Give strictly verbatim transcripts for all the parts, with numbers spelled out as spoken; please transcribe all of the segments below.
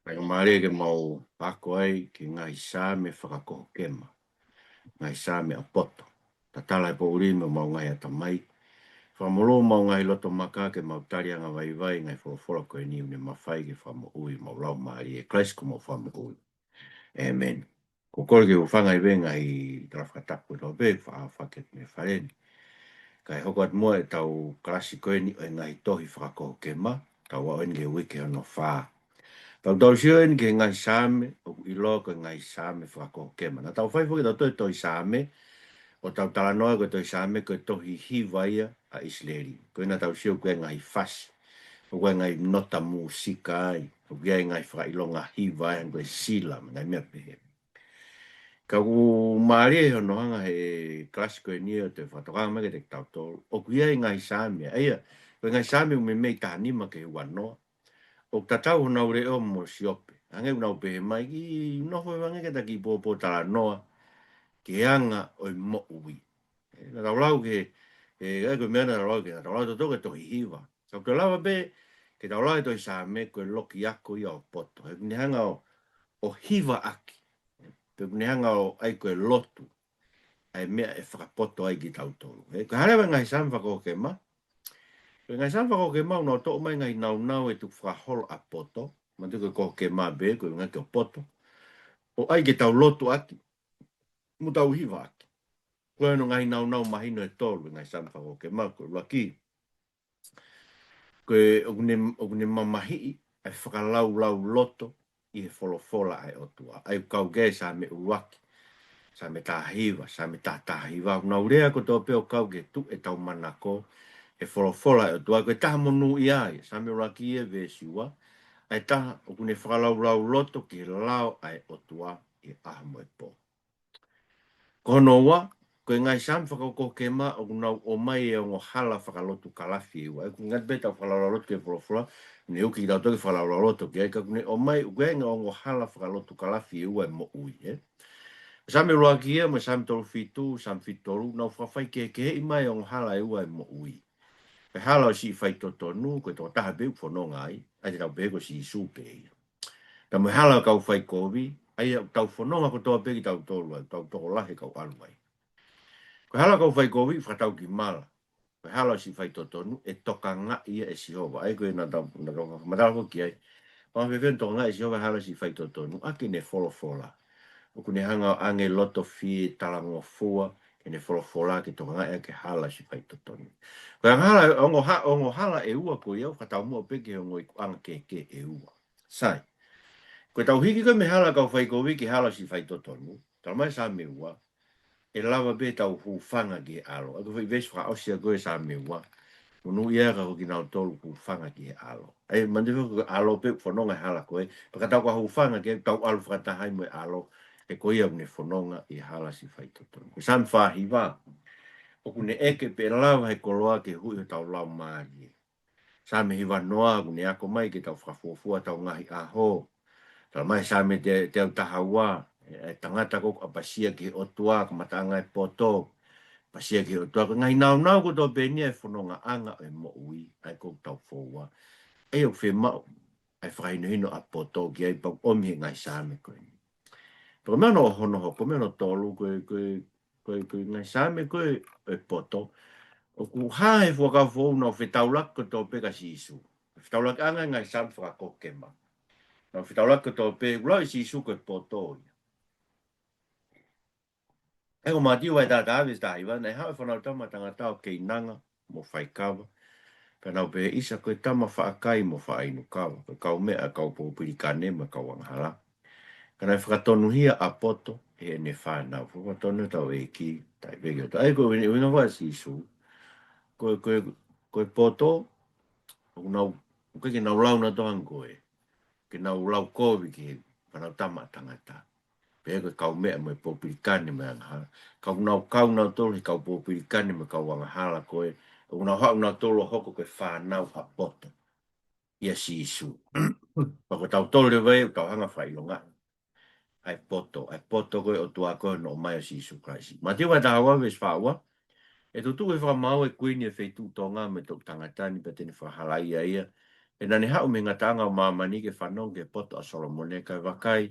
Faingamālie ke mau ako ai ki he ngaahi Saame fakakohokema, ngaahi Saame ʻa poto. Tatala e poʻuli mei homau ngaahi ʻatamai. Fakamolū homau ngaahi loto maka ke mau tali angavaivai e ngaahi folofola ko eni ʻoku ne mafai ke fakamoʻui homau laumālie, ʻia Kalaisi ko homau Fakamoʻui. ʻĒmeni. Ko e kole ke u hūfanga he ngaahi tala fakatapu kotoa pē, faʻa fakahoko mei fale ni. Kae hoko atu muʻa ʻetau kalasi ko eni ʻo e ngaahi tohi fakakohokema, tau aʻu eni ki he uike hono fā. Tau tau sio eni ki he ngaahi Saame ʻoku ʻiloa ko e ngaahi Saame fakakohokema. Naʻa tau fai foki ʻetau tohi, tohi Saame, ʻo tau talanoa ko e tohi Saame ko e tohi hiva ia ʻa ʻIsileli. Ko ia naʻa tau sio ko e ngaahi fasi, ʻoku ʻi ai e ngaahi nota mūsika ai, ʻoku ʻi ai e ngaahi fakaʻilonga hiva ai, ko e sila, mo e ngaahi meʻa pehē. Ka ʻoku mālie hono hanga he kalasi ko eni ʻo toe fakatokanga mai kiate kitautolu, ʻoku ʻi ai e ngaahi Saame, ʻa ia, ko e ngaahi Saame ʻoku meimei taha nima ki he ua noa, ʻoku tatau honau leʻo mo Siope. Hangē ʻoku nau pehē mai ke nofo ange ke ta kiʻi pōpōtalanoa ki he anga ʻo e moʻui. ʻE, naʻa tau lau ki he, ʻe, ʻa ia ko e meʻa naʻa tau lau ki he, naʻa tau lau ʻi he tohi hiva. Ka ʻoku lava pē ke tau lau e tohi Saame ko e loki ako ia ʻo poto. He ʻoku ne hanga ʻo, ʻo hivaʻaki. Pe ʻoku ne hanga ʻo ʻai ko e lotu ʻa e meʻa ʻe fakapoto ai kitautolu. ʻE, ko e hā leva e ngaahi Saame fakakohokema? Ko e ngaahi Saame fakakohokema ʻoku nau toʻo mai e ngaahi nāunau ʻe tukufakaholo ʻa poto. Manatuʻi ko e kohoke mā pē, ko e ngaahi ʻo poto. ʻO ʻai ke tau lotuʻaki, mo tau hivaʻaki. Ko hono ngaahi nāunau mahino ʻe tolu e ngaahi Saame fakakohokema, ko e ʻuluaki, ko e ʻoku ne, ʻoku ne mamahiʻi ʻa e fakalaulauloto ʻi he folofola ʻa e ʻOtua. ʻA ia ʻoku kau ki ai e Saame ʻuluaki, Saame taha hiva, Saame taha taha hiva. ʻOku nau lea kotoa pē ʻo kau ki he tuʻu ʻetau manako he folofola ʻa e ʻOtua. Ko e taha monūʻia ia, Saame ʻuluaki ia veesi ua. ʻA e taha, ʻoku ne fakalaulauloto ki he lao ʻa e ʻOtua ʻi he ʻaho mo e pō. Ko hono ua, ko e ngaahi Saame fakakohokema ʻoku nau ʻomai e ongo hala fakalotu kalafi ʻe ua. ʻOku ngata pē ʻetau fakalaulauloto ki he folofola, ne uki kitautolu ke fakalaulauloto ki ai, ka ʻoku ne ʻomai, ʻoku ʻi ai e ongo hala fakalotu kalafi ʻe ua ʻo e moʻui, ē. Saame ʻuluaki ia, mo e Saame tolu fitu, Saame fitu tolu, nau fakafaikehekeheʻi mai e ongo hala ʻe ua ʻo e moʻui. Ko e hala ʻo e siʻi faitotonu, ko e tokotaha pē ʻoku fononga ai, ʻa ia te tau pehē ko Sīsū pē ia. Pea mo e hala ʻo e kau faikovi, ʻa ia ʻoku tau fononga kotoa pē kitautolu ai, tau tokolahi e kau ʻalu ai. Ko e hala ʻo e kau faikovi, fakatau ki mala. Ko e hala ʻo e siʻi faitotonu, ʻe tokangaʻi ia ʻe Sihova. ʻA ia ko e naʻa tau, naʻa tau fakamatala foki ki ai. Ko e fēfē ʻene tokangaʻi ʻe Sihova e hala ʻo e siʻi faitotonu? ʻAki ʻene folofola. ʻOku ne hanga ʻo ʻange loto fie talangofua ki heʻene folofola ke tokangaʻi ʻaki e hala ʻo e siʻi faitotonu. Ko e ongo hala, ongo ha-, ongo hala ʻe ua ko ia ʻoku fakataumuʻa pē ki he ongo ikuʻanga kehekehe ʻe ua. Sai. Ko ʻetau hiki ko ē mei he hala ʻo e kau faikovi ki he hala ʻo e siʻi faitotonu, talamai ʻe Saame ua, ʻe lava pē ʻetau hūfanga ki he ʻAlo. ʻA ia ko e foʻi veesi fakaʻosi ia ko ē ʻo Saame ua, monūʻia ka ko kinautolu ʻoku hūfanga ki he ʻAlo. ʻA ia, manatuʻi ko e ʻAlo pē ʻoku fononga he hala ko ē, pea ka tau ka hūfanga ki ai, tau ʻalu fakataha ai mo e ʻAlo, he ko ia ʻoku ne fononga ʻi he hala ʻo e siʻi faitotonu. Ko e Saame fā hiva, ʻoku ne ʻeke pe ʻe lava ʻe he koloa ke huhuʻi hotau laumālie. Saame hiva noa, ʻoku ne ako mai ke tau fakafuofua hotau ngaahi ʻaho. Talamai ʻe Saame te-, teau taha ua, ʻe, ʻe tangata ko ē ʻoku ʻapasia ki he ʻOtua, kamataʻanga ʻo e poto, ʻapasia ki he ʻOtua, ko e ngaahi nāunau kotoa pē eni ʻa e fonongaʻanga ʻo e moʻui, ʻa ia ʻoku tau foua. ʻA ia ʻoku fiemaʻu ʻa e fakahinohino ʻa poto ki ai, pea ʻoku ʻomi ʻe he ngaahi Saame ko eni. Pea ko e meʻa hono, hono hoko, meʻa hono tolu, ko e, ko e, ko e, ko e ngaahi Saame ko ē ʻo e poto, ʻoku hā he Fuakava Foʻou ʻoku nau fetaulaki kotoa pē kia Sīsū. Fetaulakiʻanga e ngaahi Saame fakakohokema. Nau fetaulaki kotoa pē, ʻoku lau ʻe Sīsū ko e poto ia. ʻA ia ko Mātiu vahe taha taha veesi taha hiva, naʻe haʻu e Fānautama ʻa Tangata ʻo keinanga mo faikava, pea nau pehē, ʻIsa, ko e tama faʻa kai mo faʻa inu kava, ko e kaumeʻa ʻa e kau pōpilikane mo e kau angahala. Ka naʻe fakatonuhia ʻa poto ʻe heʻene fānau. Fakatonu hotau ʻEiki, tai peki o tai ko e ʻuhinga ʻa Sīsū. Ko e, ko e, ko e poto, ʻoku nau, ʻoku ʻikai ke nau lau nautolu hangē ko ē, ke nau lau kovi ki he Fānautama ʻa Tangata. Pehē ko e kaumeʻa mo e pōpilikane mo e angahala. Ka ʻoku nau kau nautolu he kau pōpilikane mo e kau angahala ko ē, ʻoku nau haʻu nautolu ʻo hoko ko e fānau ʻa poto ʻia Sīsū. Pea ko tautolu leva ē, ʻoku tau hanga ʻo fakaʻilonga ʻa e poto, ʻa e poto ko ē ʻo e ʻOtua ko ē hono ʻomai ʻo Sīsū Kalaisi. Mātiu vahe taha ua veesi fā ua, ʻe tutuku ʻi he fakamaau ʻa e kuini ʻo e feituʻu Tonga mo e toʻu tangata ni, pea te ne fakahalaia ia He naʻa ne haʻu mei he ngataʻanga ʻo māmani ke fanongo ki he poto ʻa Solomone, kae vakai,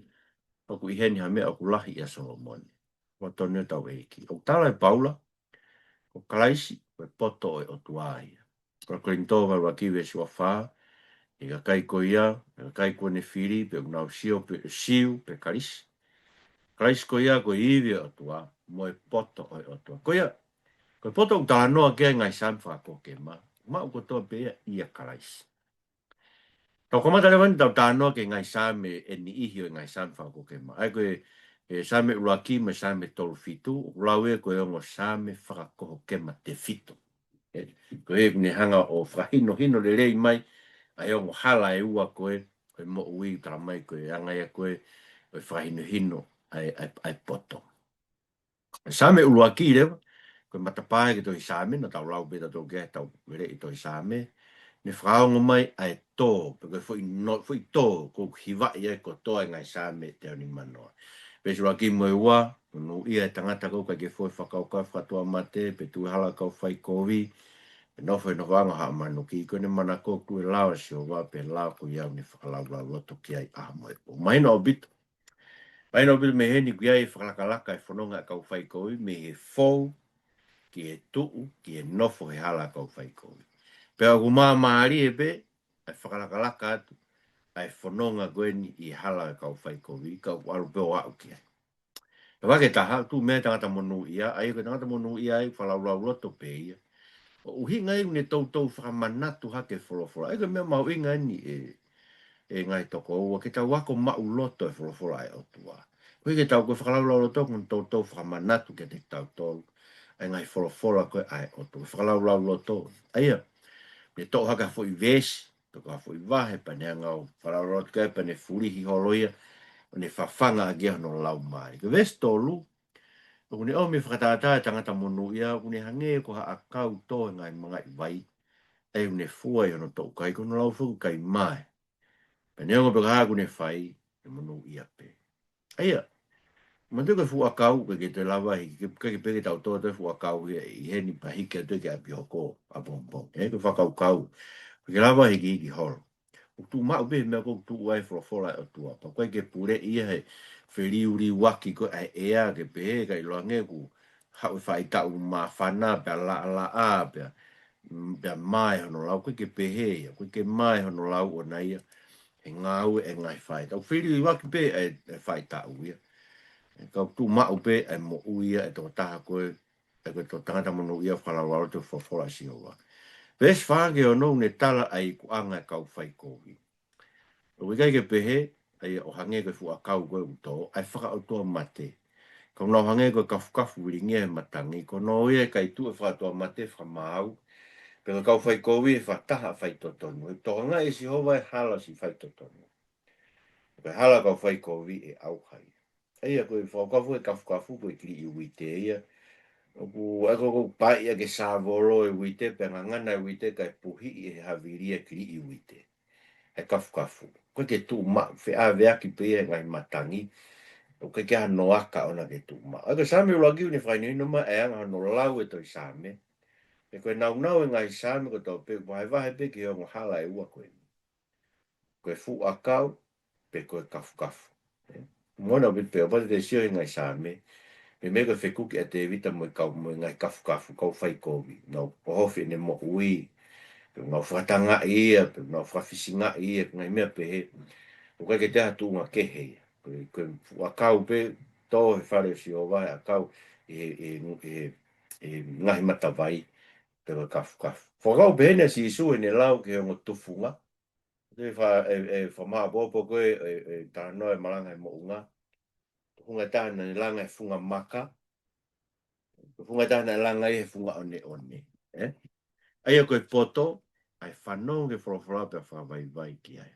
ʻoku ʻi heni ha meʻa ʻoku lahi ʻia Solomone. Ko e tonu ʻetau ʻEiki. ʻOku tala ʻe Paula, ko Kalaisi, ko e poto ʻo e ʻOtua ia. Ko Kolinitō vahe ʻuluaki veesi ua fā, ʻi he kakai ko ia, ʻi he kakai kuo ne fili, pe ʻoku nau Siu, pe Siu, pe Kalisi. Kalaisi ko ia, ko e ivi ʻo e ʻOtua, mo e poto ʻo e ʻOtua. Ko ia, ko e poto ʻoku talanoa ki ai e ngaahi Saame fakakokema, maʻu kotoa pē ia ʻia Kalaisi. Tau kamata leva eni ʻetau talanoa ki he ngaahi Saame ʻe niʻihi ʻo e ngaahi Saame fakakokema. ʻA ia ko e, e Saame ʻuluaki mo e Saame tolu fitu, ʻoku lau ia ko e ongo Saame fakakohokema tefito. ʻE, ko e ʻoku ne hanga ʻo fakahinohino lelei mai ʻa e ongo hala ʻe ua ko ē ʻo e moʻui, tala mai ko e anga ia ko ē ʻo e fakahinohino ʻa e, ʻa e, ʻa e poto. Saame ʻuluaki leva, ko e matapā ia ki he tohi Saame, naʻa tau lau pē ʻe tautolu ki ai heʻetau leleʻi tohi Saame, ne fakaongo mai ʻa e tō, pe ko e foʻi no-, foʻi tō, ʻoku hivaʻi ai kotoa e ngaahi Saame ʻe teau nima noa. Veesi ʻuluaki mo e ua, monūʻia e tangata ʻoku ʻikai ke fou he fakakaukau ʻo e fakatuʻamate, pe tuʻu he hala ʻo e kau faikovi, pe nofo he nofoʻanga ʻo haʻa manuki, ko ʻene manako ʻoku tuʻu he lao ʻo Sihova, pea ko e lao ko ia ʻoku ne fakalaulauloto ki ai ʻaho mo e pō. Mahino ʻaupito. Mahino ʻaupito mei heni ʻoku ʻi ai e fakalakalaka e fononga ʻa e kau faikovi mei he fou ki he tuʻu, ki he nofo he hala ʻo e kau faikovi. Pea ʻoku māmālie pē ʻa e fakalakalaka atu ʻa e fononga ko eni ʻi he hala ʻo e kau faikovi, ka ʻoku ʻalu pē ʻo aʻu ki ai. He vaka ʻe taha, tuʻu mei ai e tangata monūʻia, ʻa ia ko e tangata monūʻia ʻoku fakalaulauloto pē ia. ʻUhinga ia ʻoku ne toutou fakamanatu hake e folofola. ʻA ia ko e meʻa mahuʻinga eni ʻe, ʻe ngaahi tokoua, ke tau ako maʻuloto e folofola ʻa e ʻOtua. Ko e ke tau ko e fakalaulauloto, ʻoku ne toutou fakamanatu kiate kitautolu ʻa e ngaahi folofola ko ē ʻa e ʻOtua. Fakalaulauloto. ʻA ia, ne toʻo hake ha foʻi veesi, pe ko ha foʻi vahe, pea ne hanga ʻo fakalaulauloto ki ai, pea ne fulihi holo ia, ʻo ne fafanga ʻaki ia hono laumālie. Ko e veesi tolu, ʻoku ne ʻomi e fakatātā e tangata monūʻia, ʻoku ne hangē ko ha ʻakau tō he ngaahi mangaʻi vai, ʻa ia ʻoku ne fua ʻi hono toʻukai, ko hono lau foki ʻoku ʻikai mae. Pea neongo pe ko e hā ʻoku ne fai, ʻoku ne monūʻia pē. ʻA ia, manatuʻi ko e fuʻu ʻakau, ʻoku ʻikai ke toe lava hiki, ʻikai ke pehē ke tau tō atu e fuʻu ʻakau ia ʻi heni pea hiki atu ki ʻapi hoko ʻapongipongi. ʻE, ko e fakakaukau, ʻoku ʻikai ke lava hikihiki holo. ʻOku tuʻu maʻu pē he meʻa ko ē ʻoku tuʻu ai e folofola ʻa e ʻOtua. Pea ʻoku ʻikai ke puleʻi ia he feliuliuaki ko ē ʻa e ʻea ke pehē, kae ʻiloange ʻoku haʻu e faʻahitaʻu māfana, pea laʻalaʻā, pea, mm, pea mae hono lau, ʻoku ʻikai ke pehē ia, ʻoku ʻikai ke mae hono lau ʻona ia he ngāue ʻa e ngaahi faʻahitaʻu. Feliuliuaki pē ʻa e, ʻa e faʻahitaʻu ia. Ka ʻoku tuʻu maʻu pē ʻa e moʻui ia ʻa e tokotaha ko ē, ʻa ia ko e tangata monūʻia ʻoku fakalaulauloto ki he folofola ʻa Sihova. Veesi fā ki he ono, ʻoku ne tala ʻa e ikuʻanga ʻo e kau faikovi. ʻOku ʻikai ke pehē, ʻa ia ʻo hangē ko e fuʻu ʻakau ko ē ʻoku tō, ʻa e fakaʻotuamate. Ka ʻoku nau hangē ko e kafukafu vilingia he matangi, ko hono ō ia ʻe ʻikai tuʻu he fakaʻotuamate fakamaau, pe ko e kau faikovi he fakataha faitotonu. He tokangaʻi ʻe Sihova e hala ʻo siʻi faitotonu, ko e hala ʻo e kau faikovi ʻe ʻauha ia. ʻA ia ko e fakakafu e kafukafu ko e kiliʻi uite ia. ʻOku, ʻa ia ko e, ko e paʻia ke sāvolo e uite, pea ngangana e uite kae puhiʻi ʻe he havili e kiliʻi uite. ʻA e kafukafu. ʻOku ʻikai ke tuʻu maʻu, feʻaveaki pē ia he ngaahi matangi. ʻOku ʻikai ke ʻi ai hano aka ʻona ke tuʻu maʻu. ʻA ia ko e Saame ʻuluaki ʻoku ne fakahinohino mai e anga hono lau e tohi Saame. Pea ko e naunau e ngaahi Saame ko e tau pē, vahevahe pē ki he ongo hala ʻe ua ko eni. Ko e fuʻu ʻakau, pe ko e kafukafu. ʻE, moʻoni ʻaupito pē, ʻo pau te te sio he ngaahi Saame, pe meʻa ko e fekuki ʻa Tēvita mo e kau, mo e ngaahi kafukafu, kau faikovi, nau ʻohofi ʻene moʻui, pe nau fakatangaʻi ia, pe nau fakafisingaʻi ia, ngaahi meʻa pehē, ʻoku ʻikai ke toe ʻi ai ha tuʻunga kehe ia. Ko e, ko e fuʻu ʻakau pē, tō he fale ʻo Sihova, ʻakau ʻi he, ʻi he, ʻi he, ʻi he ngaahi matavai, pe ko e kafukafu. Fakakaukau pehē ni ʻa Sīsū ʻene lau ki he ongo tufunga, ʻe fa-, ʻe, ʻe fakamaʻopoʻopo ko ē, ʻe, ʻe talanoa e malanga he moʻunga. Tufunga ʻe taha naʻe langa he funga maka. Tufunga ʻe taha naʻe langa ia he funga ʻoneʻone. ʻE? ʻA ia ko e poto, ʻa e fanongo ki he folofola pea fakavaivai ki ai.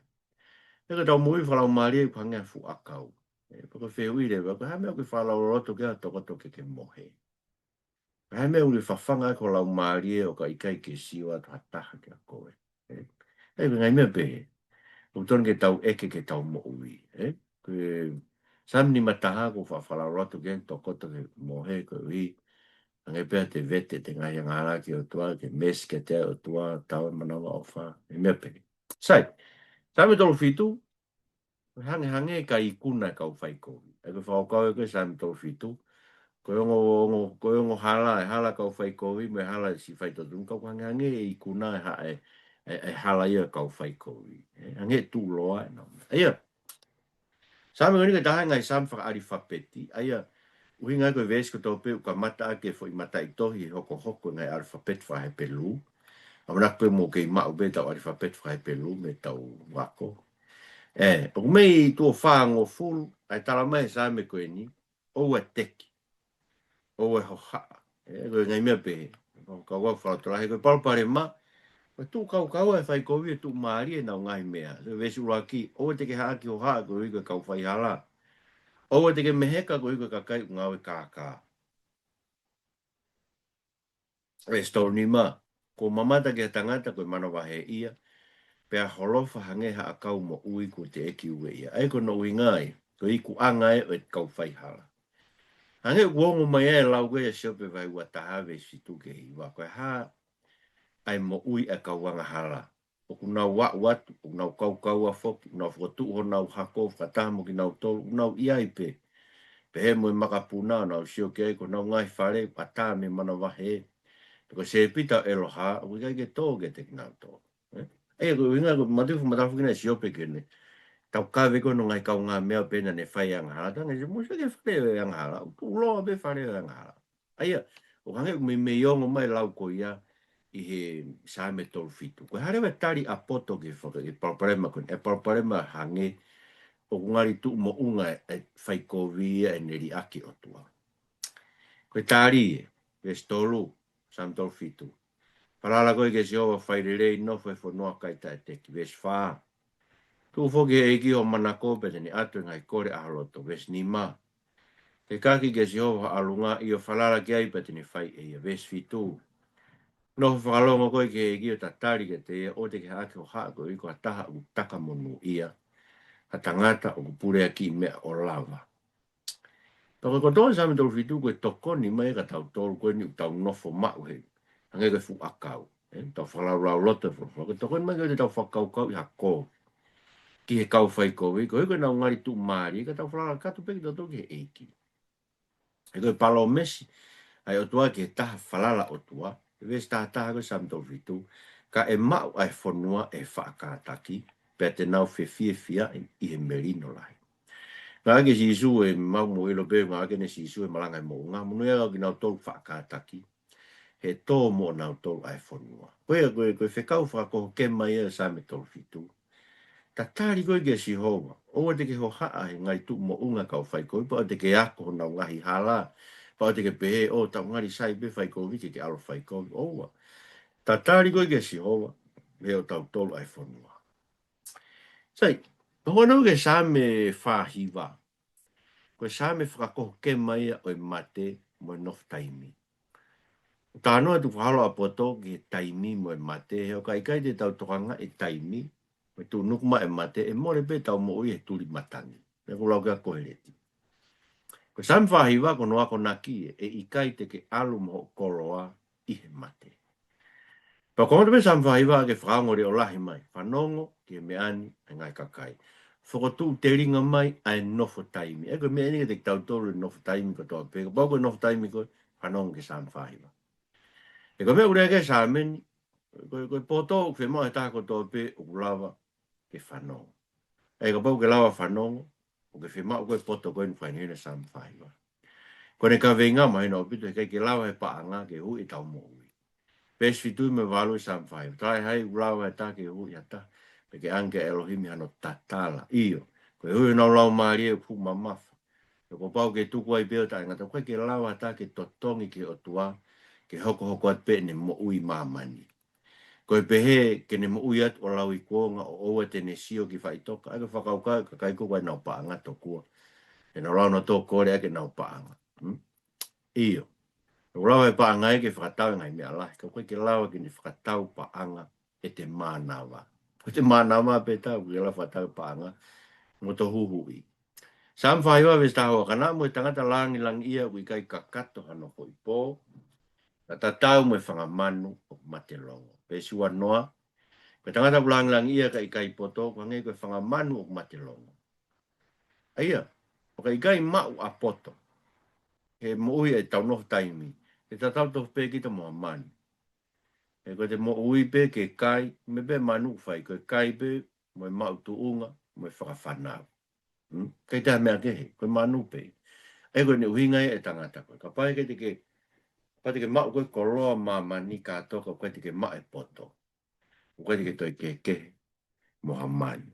ʻE ko ʻetau moʻui fakalaumālie ʻoku hangē ha fuʻu ʻakau. ʻE, pea ko e fehuʻi leva, ko e hā e meʻa ʻoku ke fakalaulauloto ki ai ʻo tokoto ke ke mohe. Ko e hā e meʻa ʻoku ke fafanga ai ho laumālie ʻo ka ʻikai ke sio atu ha taha kia koe. ʻE? ʻE, ko e ngaahi meʻa pehē. ʻOku totonu ke tau ʻeke ki heʻetau moʻui. ʻE? Ko e Saame nima taha ʻoku fa-, fakalaulauloto ki ai ʻo tokoto ke mohe koeʻuhi. Hangē pē ha te vete ʻete ngaahi angahala ki he ʻOtua, ke meesi kiate ia ʻa e ʻOtua, tau e manava ʻofa. ʻE meʻa pehē. Sai, Saame tolu fitu, hangehangē ka ikuna e kau faikovi. ʻA ia ko e fakakaukau ʻa e Saame tolu fitu, ko e ongo, ongo, ko e ongo hala, e hala kau faikovi, mo e hala siʻi faitotonu, ka ʻoku hangehangē e ikuna e ha-, e, e, e hala ia kau faikovi. ʻE, hangē tuʻuloa ʻenau. ʻA ia, Saame ko eni ko e taha e ngaahi Saame fakaʻalifapeti. ʻA ia, ʻuhinga ko e veesi kotoa pē ʻoku kamata ʻaki e foʻi mataʻitohi hokohoko e ngaahi ʻalifapeti fakaHepelū. ʻAmanaki pē mou kei maʻu pē ʻetau ʻalifapeti fakaHepelū mei heʻetau ako. ʻE, ʻoku mei tuʻo fāngofulu, ʻa e tala mai he Saame ko eni, ʻoua ʻe teki. ʻOua ʻe hohaʻa. ʻE, ko e ngaahi meʻa pehē. Kau au fakalotolahi, ko e palopalema, ko e tuʻu kaukaua e faikovi ʻo tuʻumālie ʻenau ngaahi meʻa. Ko e veesi ʻuluaki, ʻoua te ke haʻaki hohaʻa koeʻuhi ko e kau faihala. ʻOua te ke meheka koeʻuhi ko e kakai ʻoku ngāue kākā. Veesi tolu nima, kuo mamata ki ha tangata ko e manavahē ia, pea holofa hangē ha ʻakau moʻui kuo teʻeki ueʻia. ʻA ia ko hono ʻuhinga ia, ko e ikuʻanga ia ʻo e kau faihala. Hangē ʻoku ongo mai ai e lau ko ia ʻa Siope vahe ua taha veesi fitu ki he hiva, ko e hā ʻa e moʻui ʻa e kau angahala. ʻOku nau aʻu atu, ʻoku nau kaukaua foki, ʻoku nau fokotuʻu honau hako fakataha mo kinautolu, ʻoku nau ʻi ai pē. Pehē mo e makapuna, ʻoku nau sio ki ai, ko honau ngaahi fale, ʻatā mei he manavahē. Pea ko e sēpita ʻo ʻEloha, ʻoku ʻikai ke tō kiate kinautolu. ʻE? ʻA ia ko e ʻuhinga ko e matafu, matafu kina ʻe Siope ki heʻene taukave ko hono ngaahi kaungāmeʻa pē naʻa ne fai angahala. Tanga se mo se ke fale ʻo e angahala. ʻOku tuʻuloa pē fale ʻo e angahala. ʻA ia, ʻoku hangē ʻoku mei, mei ongo mai e lau ko ia ʻi he Saame tolu fitu. Ko e hā leva e tali ʻa e poto ki he faka-, ki he palopalema ko eni, e palopalema hangē ʻoku ngali tuʻu moʻunga e, e faikovi ia ʻene liʻaki ʻOtua. Ko e tali ē, veesi tolu, Saame tolu fitu. Falala koe kia Sihova, fai lelei, nofo he fonua, ʻikai taʻeteki. Veesi fā. Tuku foki ki he ʻEiki ho manako, pea te ne ʻatu e ngaahi kole ʻa ho loto. Veesi nima. Tekaki kia Sihova ho ʻalunga, ʻio, falala ki ai pea te ne fai ʻe ia. Veesi fitu. Nofo fakalongo koe ki he ʻEiki ʻo tatali kiate ia, ʻoua te ke haʻaki hohaʻa koeʻuhi ko ha taha ʻoku taka monūʻia, ha tangata ʻoku puleakiʻi meʻa ʻo lava. Pea ko e kotoa Saame tolu fitu ko e tokoni mai kia tautolu ko eni ʻoku tau nofo maʻu he, hangē ko e fuʻu ʻakau. ʻE, tau fakalaulauloto e folofola. Ko e tokoni mai ke tau fakakaukauʻi hako ki he kau faikovi, koeʻuhi ko ʻenau ngali tuʻumālie, ka tau falala kakato pē kitautolu ki he ʻEiki. He ko e palōmesi ʻa e ʻOtua ki he taha falala ʻOtua, he veesi taha taha ko e Saame tolu fitu, ka ʻe maʻu ʻa e fonua ʻe he faʻa kātaki, pea te nau fefiefiaʻi ʻi he melino lahi. Ngāueʻaki ʻe Sīsū, ʻe mau mo ʻilo pē, ngāueʻaki ʻe Sīsū e malanga ʻo e moʻunga, monūʻia kinautolu faʻa kātaki, he tō moʻonautolu ʻa e fonua. Ko ia, ko e, ko e fekau fakakohokema ia ʻo e Saame tolu fitu. Tatali koe kia Sihova, ʻoua te ke hohaʻa he ngali tuʻu moʻunga e kau faikovi, pea ʻoua te ke ako honau ngaahi hala, pea ʻoua te ke pehē, ʻo, tau ngali sai pē faikovi ke ke ʻalu ʻo faikovi, ʻoua. Tatali koe kia Sihova, he ʻotautolu ʻa e fonua. Sai, ʻoku ʻalu ki he Saame fā hiva. Ko e Saame fakakohokema ia ʻo e mate mo e nofo taimi. Talanoa atu fakaholo ʻa e poto ki he taimi mo e mate, he ʻoka ʻikai te tau tokangaʻi e taimi, mo e tuʻunuku mai e mate, ʻe mole pē ʻetau moʻui he tuli matangi. Meʻa ʻoku lau ki ai ʻa Koheleti. Ko e Saame fā hiva ko hono akonaki ē, ʻe ʻikai te ke ʻalu mo hoʻo koloa ʻi he mate. Pea ko e ongo pē Saame fā hiva ke fakaongo leʻo lahi mai, fanongo ki he meʻa ni ʻa e ngaahi kakai. Fokotuʻu telinga mai ʻa e nofo taimi. ʻE ko e meʻa eni kiate kitautolu e nofo taimi kotoa pē. Kapau ko e nofo taimi ko e fanongo ki he Saame fā hiva. He ko e meʻa ʻoku lea ki ai e Saame ni, ko e, ko e poto ʻoku fiemaʻu ʻe he taha kotoa pē ʻoku lava ke fanongo. ʻE kapau ke lava fanongo, ʻoku ke fiemaʻu ko e poto ko eni ʻoku fakahinohino he Saame fā hiva. Ko ʻene kaveinga mahino ʻaupito, he ʻikai ke lava ʻe he paʻanga ke huhuʻi ʻetau moʻui. Veesi fitu mo e valu ʻo e Saame fā hiva. Talaʻehai ʻoku lava ʻe ha taha ke huhuʻi ha taha, pe ke ʻange kia ʻElohimi hano tatala. ʻIo, ko e huhuʻi honau laumālie ʻoku fuʻu mamafa. He kuo pau ke tuku ai pē ʻo taʻengata, ʻoku ʻikai ke lava ha taha ke totongi ki he ʻOtua, ke hokohoko atu pē ʻene moʻui ʻi māmani. Ko e pehē ke ne moʻui atu ʻo lauikuonga ʻo ʻoua te ne sio ki faʻitoka, ʻa ia ko e fakakaukau ʻa e kakai ko ē ʻoku ʻi ai ʻenau paʻanga tokua. He nau lau nautolu ʻo kole ʻaki ʻenau paʻanga. Hmm? ʻIo. ʻOku lava ʻe he paʻanga ia ke fakatau e ngaahi meʻa lahi, ka ʻoku ʻikai ke lava ke ne fakatau paʻanga ʻete mānava. Ko ʻete mānava pē ʻe tau, ʻikai ke lava fakatau e paʻanga mo hoto huhuʻi. Saame fā hiva veesi taha ua, ka naʻa mo e tangata lāngilangiʻia ʻoku ʻikai kakato hano foʻi pō, ka tatau mo e fanga manu ʻoku mate longo. Veesi ua noa, Ko e tangata ʻoku langilangiʻia kae ʻikai poto, ʻoku hangē ko e fanga manu ʻoku mate longo. ʻA ia, ʻo ka ʻikai maʻu ʻa poto he moʻui ʻetau nofo taimi, ʻe tatau tofu pē kita mo ha manu. He ko ʻete moʻui pē ke kai, meʻa pē manu ʻoku fai, ko e kai pē mo e maʻu tuʻunga mo e fakafanau. Hmm? ʻIkai toe ha meʻa kehe, ko e manu pē. ʻA ia ko ʻene ʻuhinga ia e tangata ko ē. Kapau ʻe ʻikai te ke, kapau te ke maʻu ko ē koloa ʻa māmani kātoa ka ʻoku ʻikai te ke maʻu e poto, ʻoku ʻikai te ke toe kehekehe mo ha manu.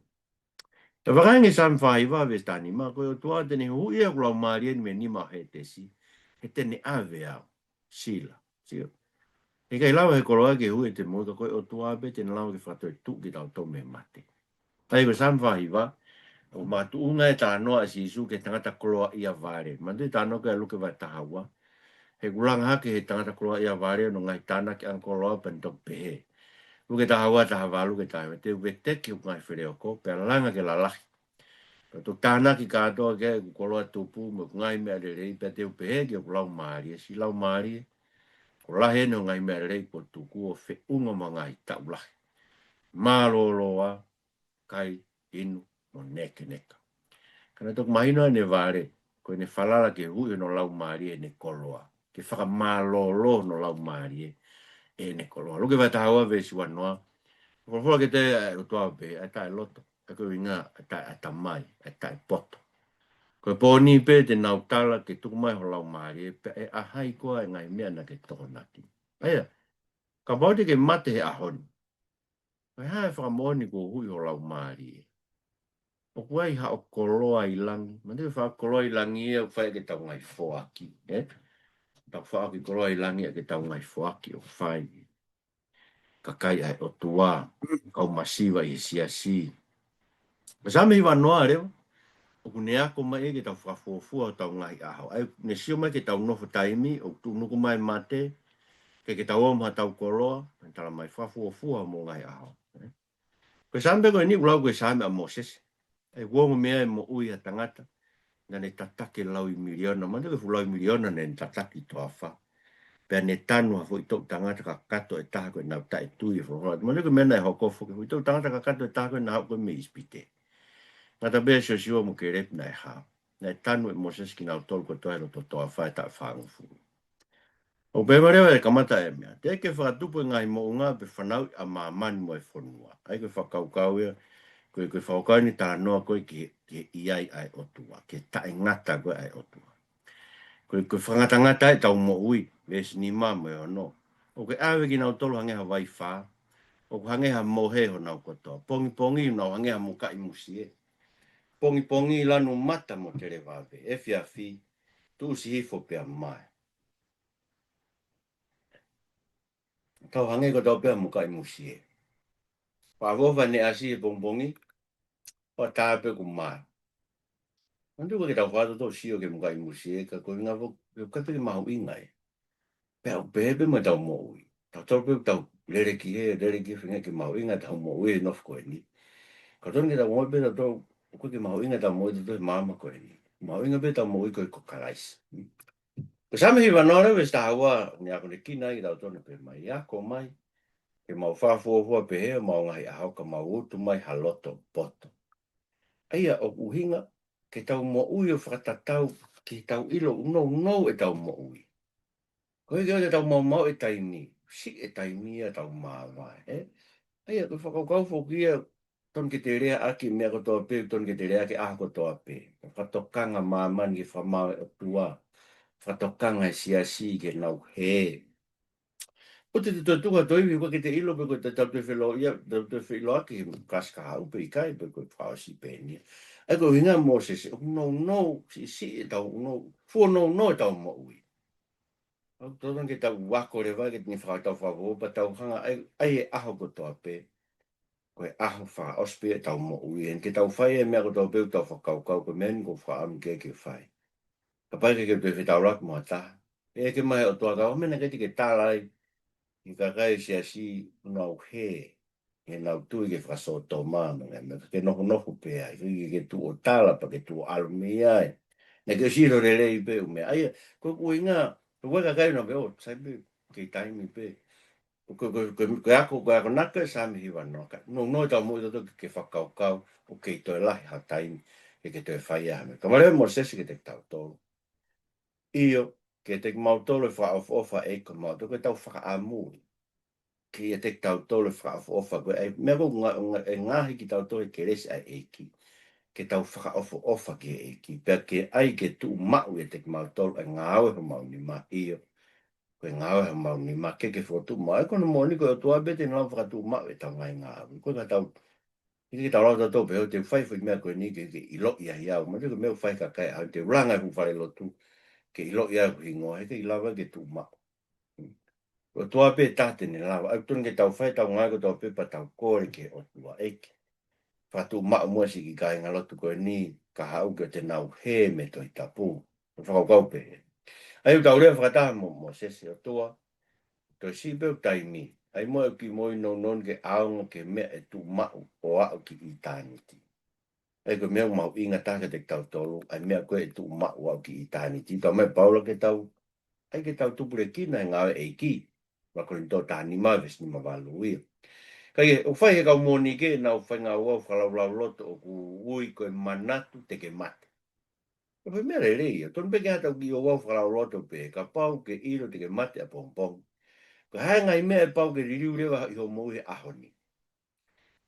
Ka vakai ange Saame fā hiva veesi taha nima, ko e ʻOtua te ne huhuʻi ʻa hoku laumālie ni mei he nima ʻo Hētesi, he te ne ʻave au. Sila, sila. He ʻikai lava he koloa ke huhuʻi ʻete moʻui, ka ko e ʻOtua pē te ne lava ke fakatoetuʻu kitautolu mei he mate. ʻA ia ko Saame fā hiva, ʻoku makatuʻunga e talanoa ʻa Sīsū ki he tangata koloaʻia vale. Manatuʻi talanoa ko ē ʻa Luke vahe taha ua. He ʻoku langa hake he tangata koloaʻia vale hono ngaahi tānaki ʻanga koloa pea ne toki pehē. Luke taha ua, taha valu ki he taha hiva, te u veteki hoku ngaahi feleoko, pea langa ke lalahi. Pea te u tānaki kātoa ki ai ʻeku koloa tupu mo ʻeku ngaahi meʻa lelei, pea te u pehē ki hoku laumālie, siʻi laumālie, kuo lahi eni hoʻo ngaahi meʻa lelei kuo tuku ʻo feʻunga mo e ngaahi taʻu lahi. Mālōlō ā, kai, inu, mo nekeneka. Ka naʻe toki mahino ʻene vale, ko ʻene falala ke huhuʻi hono laumālie ʻe heʻene koloa, ke fakamālōlō hono laumālie ʻe heʻene koloa. Luke vahe taha ua veesi ua noa, folofola kiate ia ʻa e ʻOtua ʻo pehē, ʻa e taʻeloto, ʻa e ko e ʻuhinga, ʻa e taʻeʻatamai, ʻa e taʻepoto. Ko e pōni pē te nau tala ke tuku mai ho laumālie, pea ʻe ʻa hai koā e ngaahi meʻa naʻa ke tokonaki. ʻA ia, kapau te ke mate he ʻaho ni, ko e hā e fakamoʻoni kuo huhuʻi ho laumālie? ʻOku ʻi ai haʻo koloa ʻi langi. Manatuʻi e faʻa koloa ʻi langi ia ʻoku fai ʻaki ʻetau ngaahi foaki, ē? Tau faʻa ʻaki koloa ʻi langi ʻaki ʻetau ngaahi foaki ʻoku fai ʻe he kakai ʻa e ʻOtua, kau masiva ʻi he siasi. Ko Saame hiva noa leva, ʻoku ne ako mai ia ke tau fakafuofua hotau ngaahi ʻaho. ʻA ia, ne sio mai ki heʻetau nofo taimi, ʻoku tuʻunuku mai e mate, ke ke tau ō mo haʻatau koloa, pea ne tala mai fakafuofua hoʻomou ngaahi ʻaho. Ko e Saame pē ko eni ʻoku lau ko e Saame ʻa Mōsese. ʻA ia ʻoku ongo mei ai e moʻui ʻa e tangata naʻa ne tataki e laui miliona, manatuʻi ko e fuʻu laui miliona naʻa ne tataki ʻi he toafa. Pea ne tanu ha foʻi toʻu tangata kakato ʻe taha ko ʻenau taʻetui e folofola. Manatuʻi ko e meʻa naʻe hoko foki, foʻi toʻu tangata kakato ʻe taha ko ē naʻe haʻu ko ē mei ʻIsipite. Ngata pē ʻa Siosiua mo Kēlepi naʻe hao. Naʻe tanu ʻe Mōsese kinautolu kotoa he loto toafa ʻe taʻu fāngofulu. ʻOku pehē mai leva e kamata e meʻa, teʻeki ke fakatupu e ngaahi moʻunga pe fanauʻi ʻa māmani mo e fonua. ʻA ia ko e fakakaukau ia, ko e, ko e fakakaukau eni talanoa ko ē ki he, ki he ʻi ai ʻa e ʻOtua, ki he taʻengata ko ē ʻa e ʻOtua. Ko e, ko e fakangatangata ʻetau moʻui, veesi nima mo e ono. ʻOku ke ʻave kinautolu hangē ha vaifā, ʻoku hangē ha mohe honau kotoa. Pongipongi nau hangē ha mukaʻi musie. Pongipongi lanu mata mo televave, efiafi, tuʻusi hifo pea mae. Tau hangē ko tautolu pē ha mukaʻi musie. Pea ʻofa ʻene ʻasi he pongipongi, ʻo tā pē kuo mae. Manatuʻi ʻoku ʻikai ke tau fakataha ʻo sio ki he mukaʻi musie, ka ko e ʻuhinga foki, ʻoku ʻikai pē ke mahuʻinga ia. Pea ʻoku pehē pē mo ʻetau moʻui. Tautolu pē ʻoku tau lele ki hē, lele ki hē, feinga ke mahuʻinga ʻetau moʻui he nofo ko eni. Ka tonu ke tau moʻui pē tautolu, ʻoku ʻikai ke mahuʻinga ʻetau moʻui tautolu he māmani ko eni. Mahuʻinga pē ʻetau moʻui ko ē ko Kalaisi. Ko Saame hiva noa leva veesi taha ua, ne akonekina ai kitautolu, pehē mai, ako mai, ke mau fakafuofua pehē ʻemau ngaahi ʻaho, ka mau utu mai ha loto poto. ʻA ia ʻoku ʻuhinga ke tau moʻui ʻo fakatatau ki heʻetau ʻilo ʻoku nounou ʻetau moʻui. Ko e ʻikai ke tau maumauʻi e taimi, siʻi e taimi ia ʻetau māvae, ē? ʻA ia ko e fakakaukau foki ia, tonu ke te leaʻaki e meʻa kotoa pē, tonu ke te leaʻaki e ʻaho kotoa pē. Fakatokanga māmani ki he fakamaau ʻa e ʻOtua. Fakatokanga e siasi ki heʻenau hē. ʻOku te te toe tuku ha toe ivi, ʻoku ʻikai ke te ʻilo pe ko e tautau toe feʻiloaki, tautau toe feʻiloaki he kalasi kahaʻu pe ʻikai, pe ko e fakaʻosi pē eni ia. ʻA ia ko e ʻuhinga ʻa Mōsese, ʻoku nounou, siʻisiʻi ʻetau, ʻoku nou, fuʻu nounou ʻetau moʻui. ʻOku totonu ke tau ako leva, ke ne fakatau fakafoʻou, pea tau hanga ʻai, ʻai e ʻaho kotoa pē ko e ʻaho fakaʻosi pē ʻetau moʻui, ʻi heʻene ke tau fai e meʻa kotoa pē ʻoku tau fakakaukau ko e meʻa eni ʻoku ou fakaʻamu ke ke fai. Kapau ʻe ʻikai ke toe fetaulaki mo ha taha, ʻeke mai he ʻOtua, ka ko e hā e meʻa naʻe ʻikai te ke tala ai ki he kakai ʻo e siasi ʻoku nau hē, ʻi heʻenau tui ki he fakasōtoma mo e ngaahi meʻa, ke nofonofo pē ai, ke, ke tuʻu ʻo tala pea ke tuʻu ʻo ʻalu mei ai. Naʻe ʻikai ke ʻosi ʻilo lelei pē ʻū meʻa. ʻA ia, ko e ʻuhinga, ko e kakai ʻoku nau pehē, ʻō, sai pē, kei taimi pē. ko, ko, ko, ko e ako, ko e akonaki ʻo e Saame hiva noa, ka nounou ʻetau moʻui tautolu ke, ke fakakaukau ʻoku kei toe lahi ha taimi ke, ke toe fai ha meʻa. Ka mālō ʻe Mōsese kiate kitautolu. ʻIo, kiate kimautolu ʻe fakaʻofoʻofa ʻa e ʻEiki ko mautolu, ko ʻetau fakaʻamu ia kiate kitautolu ʻe fakaʻofoʻofa ko ē. ʻA e meʻa ko ē nga-, nga-, ʻe ngaohi kitautolu ʻe he kelesi ʻa e ʻEiki ke tau fakaʻofoʻofa ki he ʻEiki, pea ke ʻai ke tuʻu maʻu ʻiate kimautolu ʻa e ngāue homau nima. ʻIo, ko e ngāue homau nima ke, ke fokotuʻu maʻu. ʻA ia ko hono moʻoni ko e ʻOtua pē te ne lava ʻo fakatuʻu maʻu ʻetau ngaahi ngāue. Ko e ka tau, ʻikai ke tau lava tautolu pē ʻo te u fai foʻi meʻa ko eni ke, ke ʻiloʻi ai au, mo te ko e meʻa ʻoku fai ʻe he kakai ʻaho ni, te u langa e fuʻu fale lotu ke ʻiloʻi ai hoku hingoa, heʻikai lava ke tuʻu maʻu. ʻOtua pē taha te ne lava. ʻA ia ʻoku totonu ke tau fai ʻetau ngāue kotoa pē pea tau kole ki he ʻOtua, ʻEiki, fakatuʻu maʻu muʻa siʻi kiʻi kāingalotu ko eni, ka haʻu ke te nau hē mei he Tohi Tapu. Fakakaukau pē. ʻA ia ʻoku tau lea fakataha mo, mo Mōsese, ʻOtua, toe siʻi pē hoku taimi. ʻAi muʻa ʻeku kiʻi moʻui nounou ni ke ʻaonga ki he meʻa ʻe tuʻu maʻu ʻo aʻu ki ʻitāniti. ʻA ia ko e meʻa ʻoku mahuʻinga taha kiate kitautolu, ʻa e meʻa ko ē ʻe tuʻu maʻu ʻo aʻu ki ʻitāniti. Talamai ʻe Paula ke tau, ʻai ke tau tupulekina he ngāue ʻa e ʻEiki. ʻUluaki Kolinitō taha nima veesi nima valu ia. Ka ʻi he, ʻoku fai ʻe he kau Mōnike ʻenau faingāue fakalaulauloto ʻoku ui ko e manatu te ke mate. Ko e meʻa lelei ia, totonu pē ke ʻi ai haʻatau kiʻi ouau fakalaulauloto pē, kapau ʻoku ke ʻilo te ke mate ʻapongipongi, ko e hā e ngaahi meʻa ʻe pau ke liliu leva ʻi hoʻo moʻui he ʻaho ni?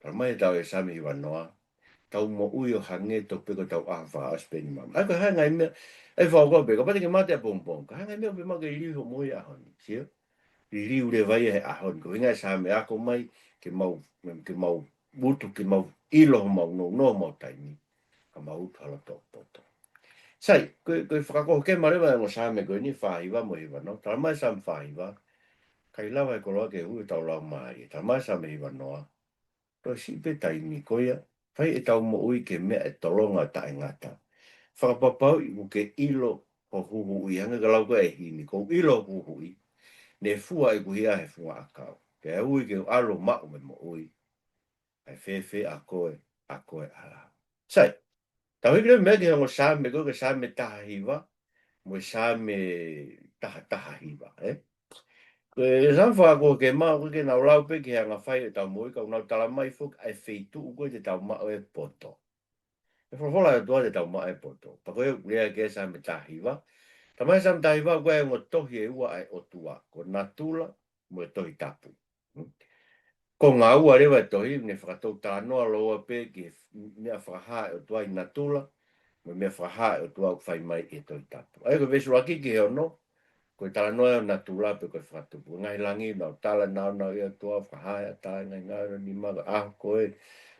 Talamai ʻe he Saame hiva noa, tau moʻui ʻo hangē tofu pē ko hotau ʻaho fakaʻosi pē ʻi māmani. ʻA ia ko e hā e ngaahi meʻa, ʻa ia fakakaukau pē, kapau te ke mate ʻapongipongi, ko e hā e ngaahi meʻa ʻoku fiemaʻu ke liliu ʻi hoʻo moʻui he ʻaho ni? Sio? Liliu leva ia he ʻaho ni. Ko e ʻuhinga e Saame ako mai, ke mau, ke mau butu, ke mau ʻilo homau nounou, homau taimi, ka mau utu ha loto poto. Sai, ko e, ko e fakakohokema leva ʻa e ongo Saame ko eni, fā hiva mo e hiva noa. Talamai ʻe he Saame fā hiva, ʻikai lava ʻe he koloa ke huhuʻi hotau laumālie. Talamai ʻe he Saame hiva noa, toe siʻi pē taimi, ko ia, fai ʻetau moʻui ke meʻa ʻe tolonga ʻo taʻengata. Fakapapauʻi ʻoku ke ʻilo hoku huhuʻi, hangē ko e lau ko ē ʻa e himi, kuo u ʻilo hoku huhuʻi, ne fua ʻeku hia he funga ʻakau. Pea ui ke u ʻalu ʻo maʻu mo e moʻui, ʻa e fēfē ʻa koe, ʻa koe ʻAla. Sai, tau hiki leva mei ai ki he ongo Saame ko ē, ko e Saame taha hiva mo e Saame taha taha hiva, ē? Ko e Saame fakakohokema, ʻoku ʻikai ke nau lau pē ki he anga fai ʻetau moʻui, ka ʻoku nau talamai foki ʻa e feituʻu ko ē te tau maʻu ai e poto. ʻE folofola ʻa e ʻOtua te tau maʻu ai e poto. Pea ko e lea ki he Saame taha hiva. Talamai ʻe he Saame taha hiva, ko e ongo tohi ʻe ua ʻa e ʻOtua, ko natula mo e Tohi Tapu. Ko e ngaahi ua leva e tohi, ne fakatou talanoa lōua pē ki he meʻa fakahā ʻa e ʻOtua ʻi natula, mo e meʻa fakahā ʻa e ʻOtua ʻoku fai mai ʻi he Tohi Tapu. ʻA ia ko e veesi ʻuluaki ki he ono, ko e talanoa ʻo natula pe ko e fakatupu. Ngaahi langi, nau tala, nau, nau ia ʻOtua, fakahā ʻe he ʻatā e ngaahi ngāue ʻo hono nima, ko e ʻaho ko ē,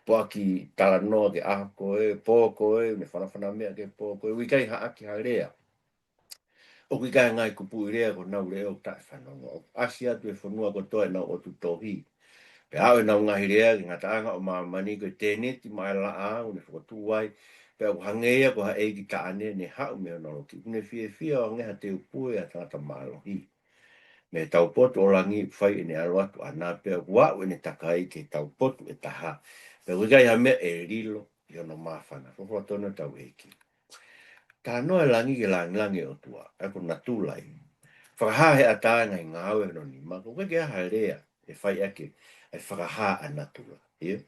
poaki talanoa ki he ʻaho ko ē, pō ko ē, ne fanafana meʻa ki he pō ko ē, ʻoku ʻikai haʻaki ha lea. ʻOku ʻikai ha ngaahi kupuʻi lea, ko honau leʻo ʻoku taʻefanongo. ʻOku ʻasi atu e fonua kotoa ʻenau ʻotu tohi. Pea aʻu ʻenau ngaahi lea ki he ngataʻanga ʻo māmani, ko e tēniti maʻa e laʻā ʻoku ne fokotuʻu ai. Pea ʻoku hangē ia ko ha ʻeiki taʻane ne haʻu mei hono loki. ʻOku ne fiefia ʻo hangē ha teupue ʻa e tangata mālohi. Mei he taupotu ʻo langi ʻoku fai ʻene ʻalu atu ʻana, pea ʻoku aʻu ʻene takai ki he taupotu ʻe taha. Pea ʻoku ʻikai ha meʻa ʻe lilo ʻi hono māfana. Ko e folofola tonu ʻa hotau ʻEiki. Talanoa e langi ki he langilangi ʻo e ʻOtua, ʻa ia ko natula ia. Fakahā ʻe he ʻatā e ngaahi ngāue ʻo hono nima, ʻoku ʻikai ke ʻi ai ha lea ʻe fai ʻaki ʻa e fakahā ʻa natula. ʻIo?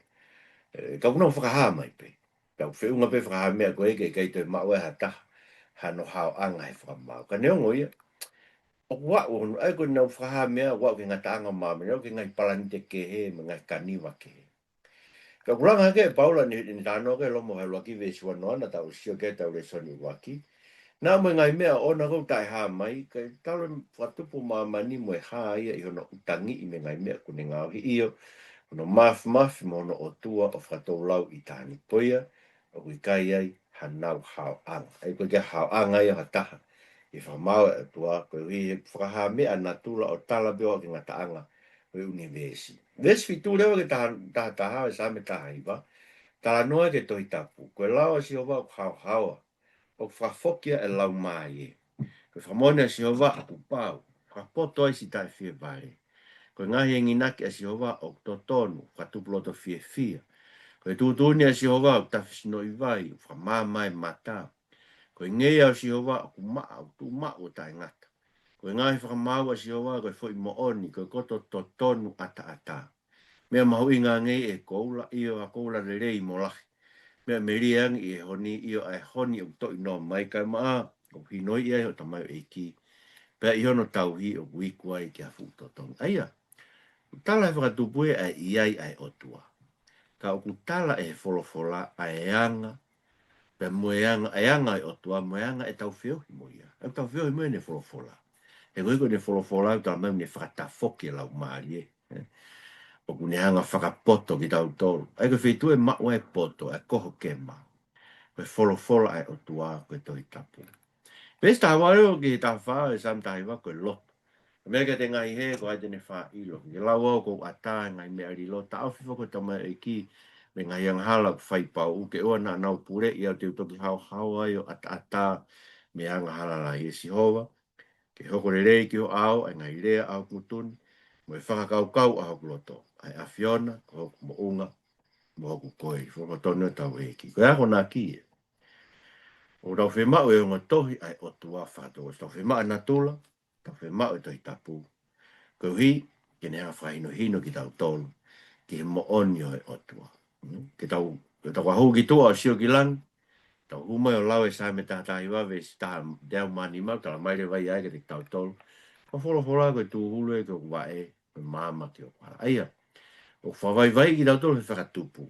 ʻE, ka ʻoku nau fakahā mai pē. Ka ʻoku feʻunga pē fakahā meʻa ko ē ke ʻikai toe maʻu ʻe ha taha hano haoʻanga he fakamaau. Ka neongo ia, ʻoku aʻu hono, ʻa ia ko ʻenau fakahā meʻa, ʻoku aʻu ki he ngataʻanga ʻo māmani, aʻu ki he ngaahi palanite kehe, mo e ngaahi kaniva kehe. Ka ʻoku langa hake ʻe Paula ʻene, ʻene talanoa ki he Loma vahe ʻuluaki veesi ua noa, naʻa tau sio ki ai ʻetau lēsoni ʻuluaki. Naʻa mo e ngaahi meʻa ʻoʻona ʻoku taʻehā mai, kae talu e fakatupu ʻo māmani mo e hā ia ʻi hono ʻutangiʻi mei he ngaahi meʻa kuo ne ngaohi, ʻio, hono māfimafi mo hono ʻOtua ʻo fakatou lau ʻitāniti. Ko ia, ʻoku ʻikai ai hanau haoʻanga. ʻA ia ʻoku ʻikai haoʻanga ia ʻo ha taha ʻi he fakamaau ʻa e ʻOtua, koeʻuhi he fakahā meʻa ʻa natula ʻo tala pē ʻo aʻu ki he ngataʻanga ʻo e ʻunivēsi. Veesi fitu leva ki he taha, taha taha ʻo e Saame taha hiva, talanoa ki he Tohi Tapu. Ko e lao ʻa Sihova ʻoku haohaoa, ʻoku fakafoki ʻa e laumālie. Ko e fakamoʻoni ʻa Sihova ʻoku pau, fakapoto ai siʻi taʻefievale. Ko e ngaahi enginaki ʻa Sihova ʻoku totonu, fakatupu loto fiefia. Ko e tuʻutuʻuni ʻa Sihova ʻoku tafe sinoʻi vai, ʻoku fakamaama e mata. Ko e ngeia ʻo Sihova ʻoku maʻa, ʻoku tuʻu maʻu ʻo taʻengata. Ko e ngaahi fakamaau ʻa Sihova ko e foʻi moʻoni, ko e koto totonu ʻataʻatā. Meʻa mahuʻinga ange ʻi he koula, ʻio ʻa e koula lelei mo lahi. Meʻa melie ange ʻi he honi, ʻio ʻa e honi ʻoku toʻi noa mai, kae maʻa ʻoku hinoiʻi ai hoʻo tamaioʻeiki. Pea ʻi hono tauhi ʻoku iku ai ki ha fuʻu totongi. ʻA ia, ʻoku tala ʻe he fakatupu ʻa e ʻi ai ʻa e ʻOtua. Ka ʻoku tala ʻe he folofola ʻa e anga, pea mo e anga, ʻa e anga ʻo e ʻOtua, mo e anga ʻetau feohi mo ia. ʻEtau feohi mo ʻene folofola. He ko e ʻuhi ko ʻene folofola, ʻoku tala mai ʻoku ne fakatafoki e laumālie, ē. ʻOku ne hanga ʻo fakapoto kitautolu. ʻA ia ko e feituʻu ʻe maʻu ai e poto, ʻa e kohokema, ko e folofola ʻa e ʻOtua, ko e Tohi Tapu. Veesi taha valu ki he taha fā ʻo e Saame taha hiva ko e lotu. Meʻa kiate ngaahi hē, ko hai te ne faʻa ʻilo? Ke lau au ʻoku ou ʻatā he ngaahi meʻa lilo, taʻofi foki hoʻo tamaioʻeiki mei he ngaahi angahala ʻoku fai pauʻu, ke ʻoua naʻa nau puleʻi au, te u toki haohaoa ai ʻo ʻataʻatā mei he angahala lahi. ʻE Sihova, ke hoko lelei ki ho ʻao ʻa e ngaahi lea ʻa hoku ngutu ni, mo e fakakaukau ʻa hoku loto, ʻa e ʻAfiona ko hoku moʻunga mo hoku koeli. Fakatonu ʻetau ʻEiki. Ko e akonaki ē, ʻoku tau fiemaʻu e ongo tohi ʻa e ʻOtua fakatouʻosi. Tau fiemaʻu e natula, tau fiemaʻu e Tohi Tapu. Koeʻuhi ke ne hanga ʻo fakahinohino kitautolu ki he moʻoni ʻo e ʻOtua. Mm? Ke tau, ke tau hū ki tuʻa ʻo sio ki langi, tau hū mai ʻo lau e Saame taha taha hiva veesi taha teau mā nima, tala mai leva ia kiate kitautolu. Ko e folofola ko e tūhulu ē ki hoku vaʻe, ko e maama ki hoku hala. ʻA ia, ʻoku fakavaivaiʻi kitautolu ʻe he fakatupu.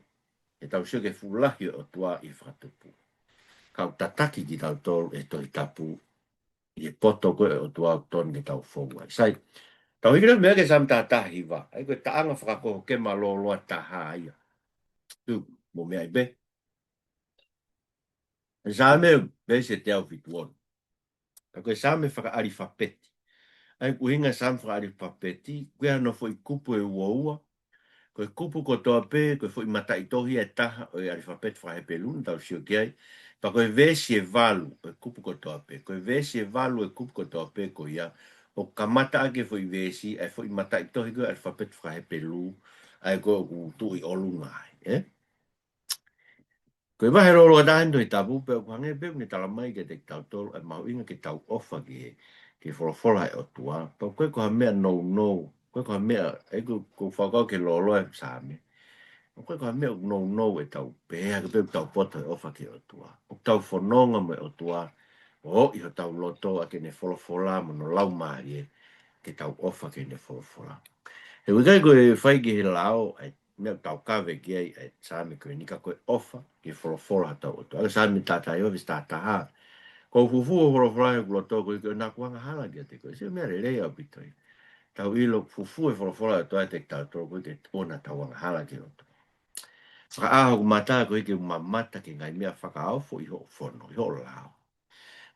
Ke tau sio ki he fuʻu lahi ʻo e ʻOtua ʻi he fakatupu. Ka ʻoku tataki kitautolu ʻe he Tohi Tapu ʻi he poto ko ē ʻo e ʻOtua ʻoku totonu ke tau fou ai. Sai, tau hiki leva mei ai ki he Saame taha taha hiva. ʻA ia ko e taʻanga fakakohokema lōloa taha ia. Tuku, mou meaʻi pē. Saame, veesi ʻe teau fitu ono. Ka ko e Saame fakaʻalifapeti. ʻA ia ko e ʻuhinga e Saame fakaʻalifapeti, ʻoku ʻi ai hano foʻi kupu ʻe uaua. Ko e kupu kotoa pē, ko e foʻi mataʻitohi ʻe taha ʻo e ʻalifapeti fakaHepelū naʻa tau sio ki ai. Pea ko e veesi ʻe valu ʻo e kupu kotoa pē. Ko e veesi ʻe valu ʻo e kupu kotoa pē ko ia, ʻoku kamata ʻaki e foʻi veesi ʻa e foʻi mataʻitohi ko ē ʻo e ʻalifapeti fakaHepelū, ʻa ia ko ē ʻoku tuʻu ʻi ʻolunga ai, ē? Ko e vahe lōloa taha eni ʻo e Tohi Tapu, pea ʻoku hangē pē ʻoku ne tala mai kiate kitautolu ʻa e mahuʻinga ke tau ʻofa ki he, ki he folofola ʻa e ʻOtua. Pea ʻoku ʻikai ko ha meʻa nounou, ʻoku ʻikai ko ha meʻa, ʻa ia ko, ko e fakakaukau ki he lōloa e Saame. ʻOku ʻikai ko ha meʻa ʻoku nounou ʻetau pehē hake pē ʻoku tau poto he ʻofa ki he ʻOtua. ʻOku tau fononga mo e ʻOtua, ʻo ʻi hotau loto ʻaki ʻene folofola mo hono laumālie, ke tau ʻofa ki heʻene folofola. He ʻoku ʻikai ko e fai ki he lao, ʻa e meʻa ʻoku tau kave ki ai ʻa e Saame ko eni, ka ko e ʻofa ki he folofola ʻa hotau ʻOtua. ʻA ia Saame taha taha hiva veesi taha taha. Kuo u fufū hoʻo folofola ʻi hoku loto, koeʻuhi ke ʻoua naʻa ku angahala kiate koe. Sio, meʻa lelei ʻaupito ia. Tau ʻilo ʻoku fufū e folofola ʻa e ʻOtua ʻiate kitautolu koeʻuhi ke ʻoua naʻa tau angahala ki he loto. Fakaʻā hoku mata koeʻuhi ke u mamata ki he ngaahi meʻa fakaofo ʻi hoʻo fono, ʻi hoʻo lao.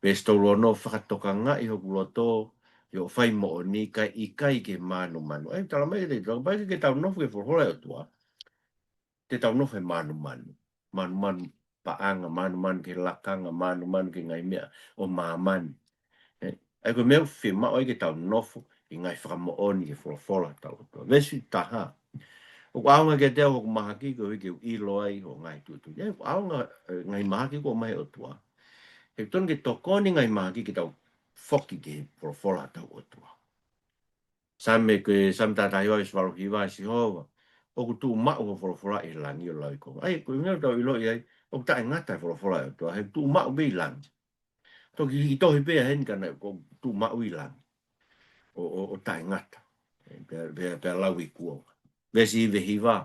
Veesi tolu ono, fakatokangaʻi hoku loto ʻi hoʻo fai moʻoni, kae ʻikai ki he mānumanu. ʻA ia, tala mai kiate kitautolu, kapau ʻoku ʻikai ke tau nofo ki he folofola ʻa e ʻOtua, te tau nofo he mānumanu. Mānumanu paʻanga, mānumanu ki he lakanga, mānumanu ki he ngaahi meʻa ʻo māmani. Ē, ʻa ia ko e meʻa ʻoku fiemaʻu ai ke tau nofo ʻi he ngaahi fakamoʻoni ki he folofola ʻa hotau ʻOtua. Veesi taha. ʻOku ʻaonga kiate au hoku mahaki koeʻuhi ke u ʻilo ai hoʻo ngaahi tuʻutuʻuni. ʻA ia, ʻoku ʻaonga, ē, ngaahi mahaki ʻoku ʻomai ʻe he ʻOtua. He ʻoku totonu ke tokoni e ngaahi mahaki ke tau foki ki he folofola ʻa hotau ʻOtua. Saame ko e, Saame taha taha hiva veesi valu hiva, ʻe Sihova, ʻoku tuʻu maʻu hoʻo folofola ʻi he langi ʻo lauikuonga. ʻA ia, ko e meʻa ʻoku tau ʻiloʻi ai, ʻoku taʻengata e folofola ʻa e ʻOtua, he ʻoku tuʻu maʻu pē ʻi langi. Toki hiki tohi pē ia heni ka naʻe ʻoku tuʻu maʻu ʻi langi. ʻO, ʻo, ʻo taʻengata. Pea, pea, pea lauikuonga. Veesi hiva hiva.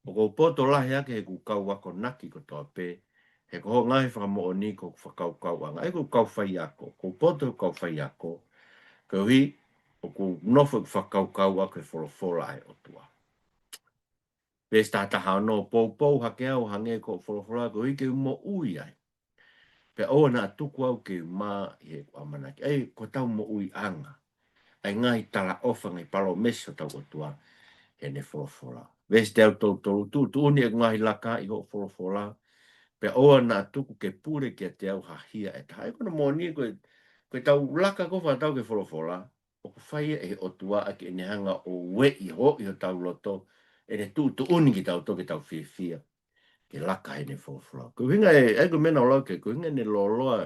ʻOku ou poto lahi hake he ʻoku ou kau akonaki kotoa pē, he ko hoʻo ngaahi fakamoʻoni ko hoku fakakaukauʻanga. ʻA ia ko ʻeku kau faiako, ʻoku ou poto he ʻoku ou kau faiako, koeʻuhi ʻoku ou nofo ʻeku fakakaukau ʻaki e folofola ʻa e ʻOtua. Veesi taha taha ono, poupou hake au ʻo hangē ko hoʻo folofola koeʻuhi ke u moʻui ai. Pea ʻoua naʻa tuku au ke u mā ʻi heʻeku ʻamanaki. ʻA ia ko hotau moʻuiʻanga ʻa e ngaahi talaʻofa, ngaahi palōmesi ʻa hotau ʻOtua heʻene folofola. Veesi teau tolu tolu, tuʻutuʻuni ʻeku ngaahi laka ʻi hoʻo folofola, pea ʻoua naʻa tuku ke pule kiate au ha hia ʻe taha. ʻA ia ko hono moʻoni ko e, ko ʻetau laka ko ē ʻoku fai ʻe hotau ki he folofola, ʻoku fai ia ʻe he ʻOtua ʻaki ʻene hanga ʻo ueʻi, hoʻi hotau loto, ʻene tuʻutuʻuni kitautolu ke tau fiefia ke laka heʻene folofola. Ko e ʻuhinga ē, ʻa ia ko e meʻa naʻa ku lau ki ai, ko e ʻuhinga ʻene lōloa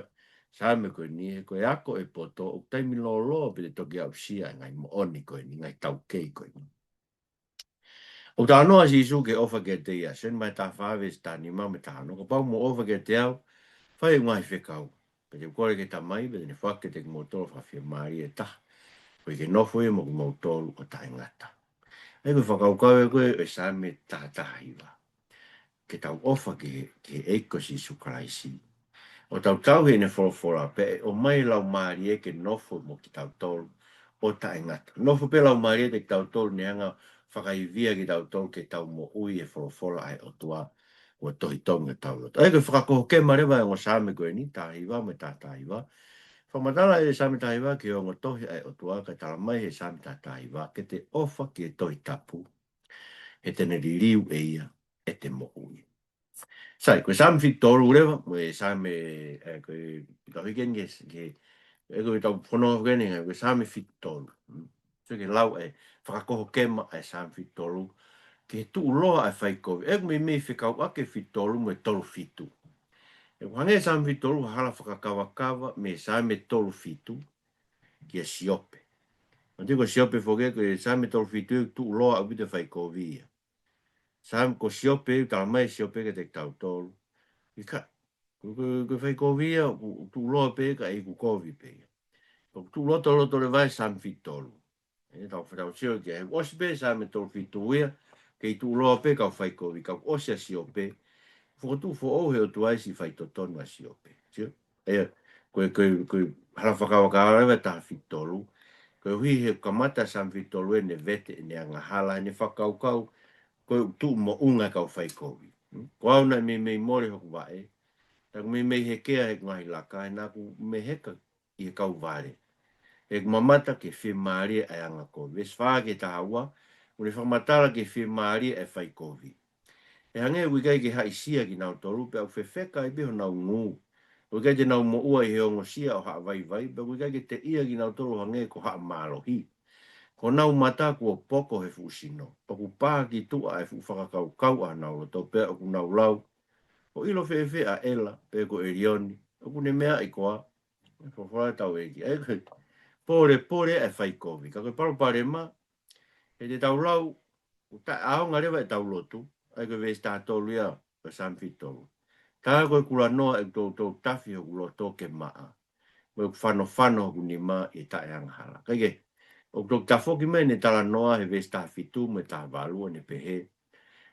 Saame ko eni, he ko e ako ʻo e poto, ʻoku taimi lōloa pē te toki aʻusia e ngaahi moʻoni ko eni, ngaahi taukei ko eni. ʻOku talanoa ʻa Sīsū ki he ʻofa kiate ia, Sione vahe taha fā veesi taha nima mo e taha ono, kapau ʻoku mou ʻofa kiate au, fai ʻeku ngaahi fekau. Pea te u kole ki he Tamai, pea te ne foaki kiate kimoutolu ha Fakafiemālie ʻe taha, koeʻuhi ke nofo ia mo kimoutolu ʻo taʻengata. ʻA ia ko e fakakaukau ia ko ē ʻo e Saame taha taha hiva. Ke tau ʻofa ki he, ki he ʻEiki ko Sīsū Kalaisi. ʻO tau tauhi ʻene folofola pea ʻe ʻomai e Laumālie ke nofo mo kitautolu ʻo taʻengata. Nofo pē Laumālie ʻiate kitautolu, ne hanga ʻo fakaivia kitautolu ke tau moʻui e folofola ʻa e ʻOtua ʻoku tohi tongi ʻi hotau loto. ʻA ia ko e fakakohokema leva ʻa e ongo Saame ko eni, taha hiva mo e taha taha hiva. Fakamatala ʻe he Saame taha hiva ki he ongo tohi ʻa e ʻOtua, kae talamai ʻe he Saame taha taha hiva, ke te ʻofa ki he Tohi Tapu, he te ne liliu ʻe ia ʻete moʻui. Sai, ko e Saame fitu tolu leva, mo e Saame, ē, ko e, tau hiki eni ki he, ki he, ē, ko e tau fononga hake eni, ko e Saame fitu tolu. Mm. So ke lau e fakakohokema ʻa e Saame fitu tolu ki he tuʻuloa ʻa e faikovi. ʻOku meimei fekauʻaki e fitu tolu mo e tolu fitu. ʻOku hangē e Saame fitu tolu ha hala fakakavakava mei he Saame tolu fitu kia Siope. Manatuʻi ko Siope foki, ko e Saame tolu fitu ʻoku tuʻuloa ʻaupito e faikovi ia. Saame ko Siope, ʻoku talamai ʻe Siope kiate kitautolu, ʻikai, ko, ko, ko e faikovi ia, ʻoku tuʻuloa pē kae ʻikai ke kovi pē ia. ʻOku tuʻu lotoloto leva e Saame fitu tolu. ʻE, tau, tau sio ki ai, ʻosi pē Saame tolu fitu ia, kei tuʻuloa pē kau faikovi, ka kuo ʻosi ʻa Siope, fokotuʻu foʻou ʻe he ʻOtua e siʻi faitotonu ʻa Siope. Sio? ʻA ia, ko e, ko e, ko e hala fakakavakava leva e taha fitu tolu, koeʻuhi he kamata Saame fitu tolu ʻene vete ʻene angahala, ʻene fakakaukau, ko e tuʻu moʻunga e kau faikovi. Hmm? Ko au naʻe meimei mole hoku vaʻe, naʻa ku meimei hekea heʻeku ngaahi laka, he naʻa ku meheka ʻi he kau vale. He ʻoku mamata ki he fiemālie ʻa e angakovi. Veesi fā ki he taha ua, ʻoku ne fakamatala ki he fiemālie ʻa e faikovi. ʻE hangē ʻoku ʻikai ke haʻisia kinautolu, pea ʻoku fefeka ai pē honau ngū. ʻOku ʻikai te nau moʻua ʻi he ongosia ʻo haʻa vaivai, pea ʻoku ʻikai ke teʻia kinautolu hangē ko haʻa mālohi. Ko honau mata kuo poko he fuʻu sino. ʻOku pā ki tuʻa e fuʻu fakakaukau ʻa honau loto, pea ʻoku nau lau, ʻo ʻilo fēfē ʻa ʻEla, pe ko ʻElioni, ʻoku ne meaʻi koā? Folofola ʻa hotau ʻEiki. ʻA ia ko e pōlepole ʻa e faikovi. Ka ko e palopalema, he te tau lau, ʻoku taʻeʻaonga leva ʻetau lotu, ʻa ia ko e veesi taha tolu ia, ko e Saame fitu tolu. Tā ko e kulanoa ʻoku toutou tafi hoku loto ke maʻa, mo ʻeku fanofano hoku nima ʻi he taʻeangahala. Kae kehe, ʻoku toki tafoki mai ʻene talanoa he veesi taha fitu mo e taha valu ʻo ne pehē,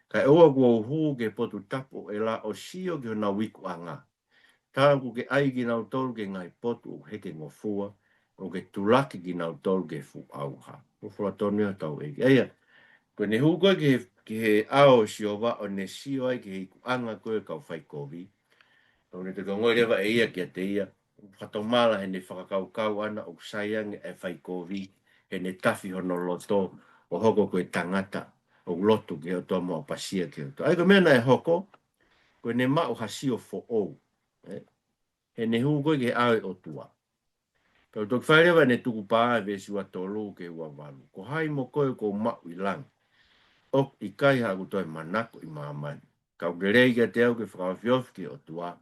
kae ʻoua kuo u hū ki he potu tapu ʻo ʻEla ʻo sio ki honau ikuʻanga. Tā ʻoku ke ʻai kinautolu ki he ngaahi potu ʻoku hekengofua, ʻoku ke tulaki kinautolu ki he fuʻu ʻauha. Folofola tonu ia ʻa hotau ʻEiki. ʻA ia, ko ʻene hū ko ē ki he, ki he ʻao ʻo Sihova ʻo ne sio ai ki he ikuʻanga ko ē ʻo e kau faikovi. ʻOku ne toki ongoʻi leva ʻe ia kiate ia, fakatomala heʻene fakakaukau ʻana ʻoku sai ange e faikovi, heʻene tafi hono loto, ʻo hoko ko e tangata ʻoku lotu ki he ʻOtua mo ʻapasia ki he ʻOtua. ʻA ia ko e meʻa naʻe hoko, ko ʻene maʻu ha sio foʻou, ē? Heʻene hū ko ē ki he ʻao ʻo e ʻOtua. Pea ʻoku toki fai leva ʻene tukupā he veesi ua tolu ki he ua valu. Ko hai mo koe ʻoku ou maʻu ʻi langi, ʻoku ʻikai haʻaku toe manako ʻi māmani? Ka ʻoku lelei kiate au ke fakaofiofi ki he ʻOtua.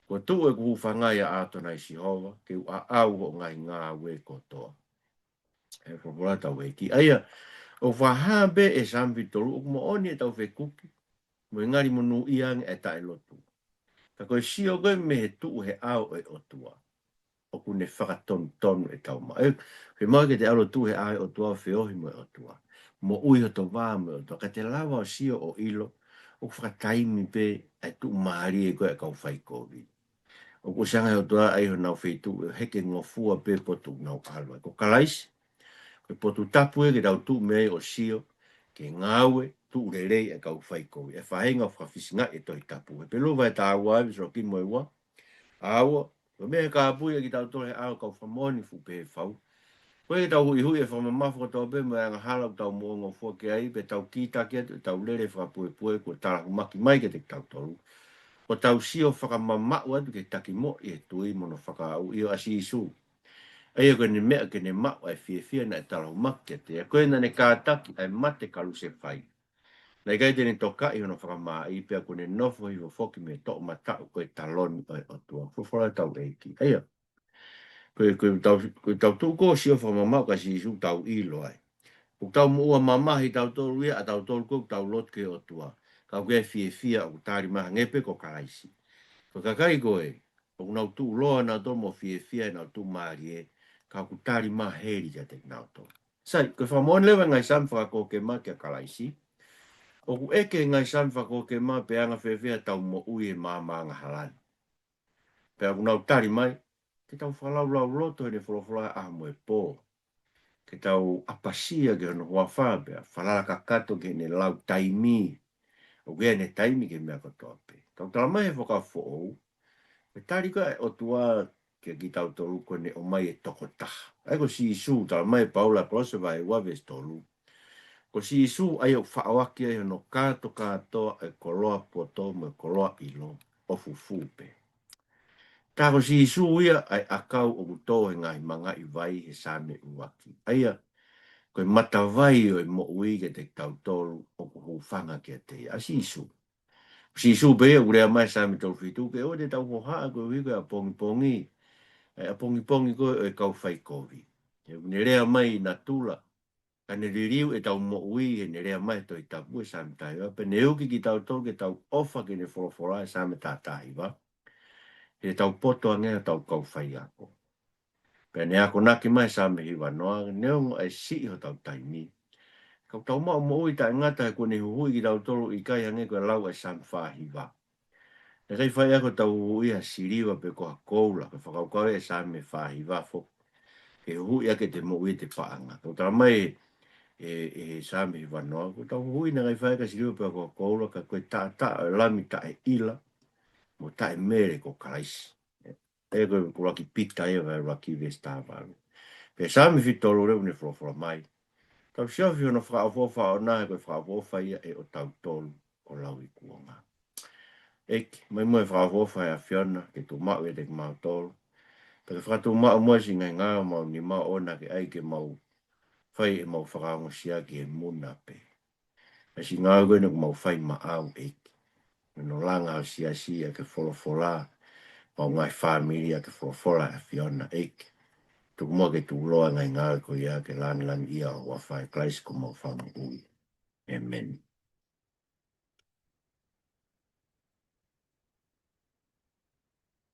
Kuo tuʻu ʻeku hūfanga ʻia ʻAtonai Sihova, ke u ʻaʻau hoʻo ngaahi ngāue kotoa. ʻE folofola ʻa hotau ʻEiki. ʻA ia, ʻoku fakahā pē ʻe he Saame fitu tolu ʻoku moʻoni ʻetau fekuki, mo e ngali monūʻia ange e taʻelotu. Ka ko e sio ko ē mei he tuʻu he ʻao ʻo e ʻOtua, ʻoku ne fakatonutonu ʻetau maʻu. ʻE, fiemaʻu ke te ʻalu ʻo tuʻu he ʻao ʻo e ʻOtua ʻo feohi mo e ʻOtua, moʻui hoto vā mo e ʻOtua, ka te lava ʻo sio ʻo ʻilo ʻoku fakataimi pē ʻa e tuʻumālie ko ē ʻa e kau faikovi. ʻOku ʻosi hanga ʻe he ʻOtua ʻo ʻai honau feituʻu ʻo hekengofua pē potu ʻoku nau ʻalu ai. Ko Kalaisi, ko e potu tapu ia ke tau tuʻu mei ai ʻo sio ki he ngāue tuʻu lelei ʻa e kau faikovi. ʻE faʻahinga fakafisingaʻi e Tohi Tapu. Hepelū vahe taha ua, veesi ʻuluaki mo e ua. ʻA ua, ko e meʻa ʻe kāpui ai kitautolu he ʻao ʻo e kau fakamoʻoni fuʻu pehē fau, ko e ke tau huʻihuʻi e fakamamafa kotoa pē mo e angahala ʻoku tau moʻungofua ki ai, pea tau kītaki atu ʻetau lele fakapuepue kuo talahumaki mai kiate kitautolu, ʻo tau sio fakamamaʻu atu ki he takimoʻi ʻe he tui mo hono fakaaʻu, ʻio, ʻa Sīsū. ʻA ia ko ʻene meʻa ke ne maʻu ʻa e fiefia naʻe talahumaki kiate ia, ko ē naʻa ne kātaki ʻa e mate kalusefai, Naʻe ʻikai te ne tokaʻi hono fakamāʻi pea kuo ne nofo hifo foki mei he toʻomataʻu ʻo e taloni ʻo e ʻOtua. Folofola ʻetau ʻEiki. ʻA ia, ko e, ko ʻetau, ko ʻetau tuʻu ko ē ʻo sio fakamamaʻu kia Sīsū, tau ʻilo ai ʻoku tau moʻua mamahi tautolu ia, ʻa tautolu ko ē ʻoku tau lotu ki he ʻOtua, ka ʻoku ʻi ai e fiefia ʻoku tali mai, hangē pē ko Kalaisi. Ko e kakai ko ē ʻoku nau tuʻuloa nautolu mo fiefia ʻenau tuʻumālie, ka ʻoku tali mai heli kiate kinautolu. Sai, ko e fakamoʻoni leva e ngaahi Saame fakakokema kia Kalaisi, ʻoku ʻeke e ngaahi Saame fakakokema pe ʻe anga fēfē ʻetau moʻui he maama angahala ni. Pea ʻoku nau tali mai ke tau fakalaulauloto heʻene folofola ʻaho mo e pō, ke tau ʻapasia ki hono huafa pea falala kakato ki heʻene lau taimi. ʻOku ʻi ai ʻene taimi ki he meʻa kotoa pē. Tau tala mai he Fuakava Foʻou, ko e tali ko ē ʻa e ʻOtua kia kitautolu ko ʻene ʻomai e tokotaha. ʻA ia ko Sīsū, tala mai ʻe Paula, Kolose vahe ua veesi tolu, ko Sīsū ʻa ia ʻoku faʻoaki ai hono kātokātoa e koloa poto mo e koloa ʻilo ʻo fufū pē. Tā ko Sīsū ia ʻa e ʻakau ʻoku tō he ngaahi mangaʻi vai he Saame ʻuluaki. ʻA ia, ko e matavai ʻo e moʻui kiate kitautolu ʻoku hūfanga kiate ia, ʻa Sīsū. Sīsū pē ia ʻoku lea mai Saame tolu fitu, ke ʻoua te tau hohaʻa koeʻuhi ko e ʻapongipongi, ʻa e ʻapongipongi ko ē ʻo e kau faikovi. He ʻoku ne lea mai ʻi natula, ka ne liliu ʻetau moʻui heʻene lea mai he Tohi Tapu e Saame taha hiva, pea ne uki kitautolu ke tau ʻofa ki heʻene folofola e Saame taha taha hiva, he ʻoku tau poto ange ʻi hotau kau faiako. Pea ne akonaki mai Saame hiva noa, neongo ʻa e siʻi hotau taimi, ka ʻoku tau maʻu moʻui taʻengata he kuo ne huhuʻi kitautolu ʻikai hangē ko e lau ʻa e Saame fā hiva. Naʻe ʻikai fai ʻaki hotau huhuʻi ha siliva pe ko ha koula, ko e fakakaukau ʻa e Saame fā hiva foki, ke huhuʻi ʻaki ʻete moʻui ʻete paʻanga. Tau tala mai ʻe, ʻe Saame hiva noa, ko ʻetau huhuʻi naʻe ʻikai fai ʻaki ha siliva pe ko ha koula, ka ko e taʻataʻa ʻo e Lami taʻeʻila mo taʻemele ko Kalaisi. ʻA ia ko e ʻuluaki Pita ia vahe ʻuluaki veesi taha valu. Pea Saame fitu tolu leva ʻoku ne folofola mai, tau siofi hono fakaʻofoʻofa ʻoʻona he ko e fakaʻofoʻofa ia ʻe ʻotautolu ʻo lauikuonga. ʻEiki, ʻomai muʻa e fakaʻofoʻofa ʻa e ʻAfiona ke tuʻumaʻu ʻiate kimautolu. Pea ke fakatuʻumaʻu muʻa siʻi ngaahi ngāue ʻo homau nima ʻoʻona ke ʻai ke mau fai ʻemau fakaongosia ki he muna pē. Pea siʻi ngāue ko eni ʻoku mau fai maʻau ʻEiki, hono langa ʻo e siasi ʻaki e folofola, mau ngaahi fāmili ʻaki e folofola ʻa e ʻAfiona ʻEiki. Tuku muʻa ke tuʻuloa e ngaahi ngāue ko ia ke langilangiʻia ho huafa ʻe Kalaisi ko homau Fakamoʻui. ʻĒmeni.